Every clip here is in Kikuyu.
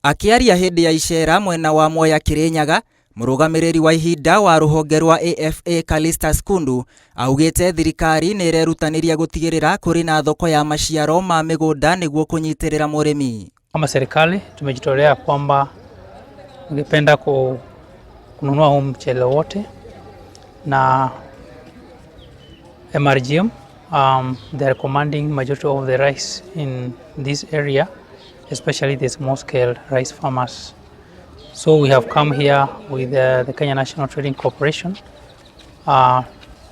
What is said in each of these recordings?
Akĩaria hĩndĩ ya icera mwena wa Mwea Kirinyaga, mũrũgamĩrĩri wa ihinda wa rũhonge rwa AFA Calistus Kundu augĩte thirikari nĩ ĩrerutanĩria gũtigĩrĩra kũrĩ na thoko ya maciaro ma mĩgũnda nĩguo kũnyitĩrĩra mũrĩmi. Kama serikali tumejitolea kwamba tungependa kununua huu mchele wote na MRGM, they are commanding majority of the rice in this area, especially the small scale rice farmers. So we have come here with the Kenya National Trading Corporation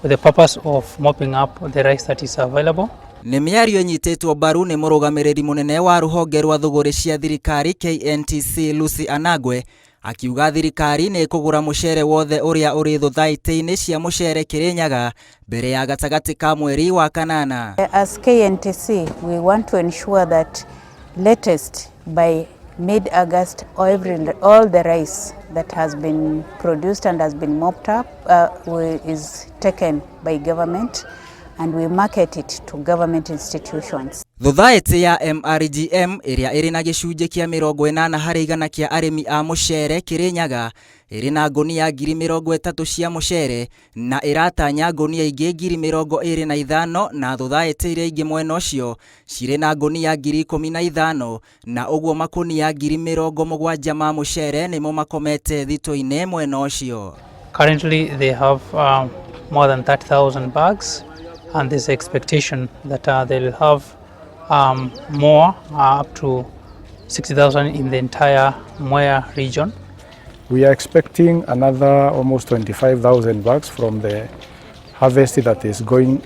with the purpose of mopping up the rice that is available. Nĩ mĩario ĩnyitĩtwo mbaru nĩ mũrũgamĩrĩri mũnene wa rũhonge rwa thũgũrĩ cia thirikari KNTC Lucy Anagwe, akiuga thirikari nĩ ĩkũgũra mũcere wothe ũrĩa ũrĩ thothaitĩ-inĩ cia mũcere Kirinyaga mbere ya gatagatĩ ka mweri wa kanana. As KNTC, we want to ensure that latest by mid-August, all the rice that has been produced and has been mopped up is taken by government and we market it to government institutions. Thothaitĩ ya MRGM ĩrĩa ĩrĩ na gĩcunjĩ kĩa 80% kĩa arĩmi a mũcere Kirinyaga ĩrĩ na ngũnia 30,000 cia mũcere na ĩratanya ngũnia ingĩ 25,000, na thothaitĩ iria ingĩ mwena ũcio cirĩ na ngũnia 15,000, na ũguo makũnia 70,000 ma mũcere nĩmo makomete thito-inĩ mwena ũcio. Currently they have more than 30,000 bags, and there's expectation that they'll have more, up to 60,000 in the entire Mwea region. We are expecting another almost 25,000 bags from the harvest that is going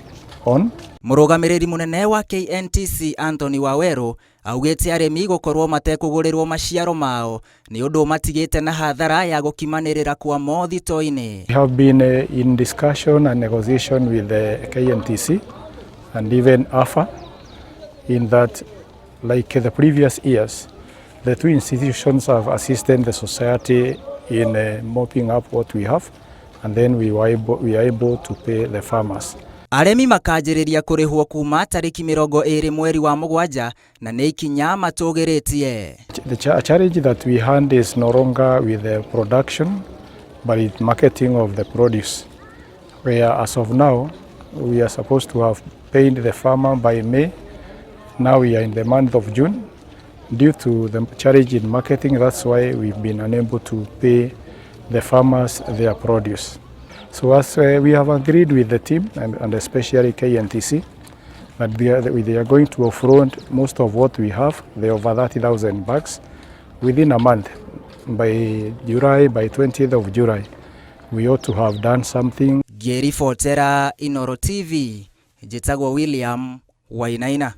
on. Mũrũgamĩrĩri mũnene wa KNTC Anthony Waweru augĩte arĩmi gũkorwo matekũgũrĩrwo maciaro mao nĩ ũndũ matigĩte na hathara ya gũkimanĩrĩra kwamo thito-inĩ. We have been in discussion and negotiation with the KNTC and even AFA in that, like the previous years, the two institutions have assisted the society in mopping up what we have, and then we are able to pay the farmers. Arĩmi makanjĩrĩria kũrĩhwo kuma tarĩki 20 mweri wa mũgwanja na nĩ ikinya matũgĩrĩtie. The challenge that we had is no longer with the production, but with marketing of the produce, where as of now, we are supposed to have paid the farmer by May. Now we are in the month of June. Due to the challenge in marketing, that's why we've been unable to pay the farmers their produce. So as we have agreed with the team, and especially KNTC, that they are going to offload most of what we have, the over 30,000 bags, within a month. By July, by 20th of July, we ought to have done something. Ngĩribotera Inoro TV, njĩtagwo William Wainaina.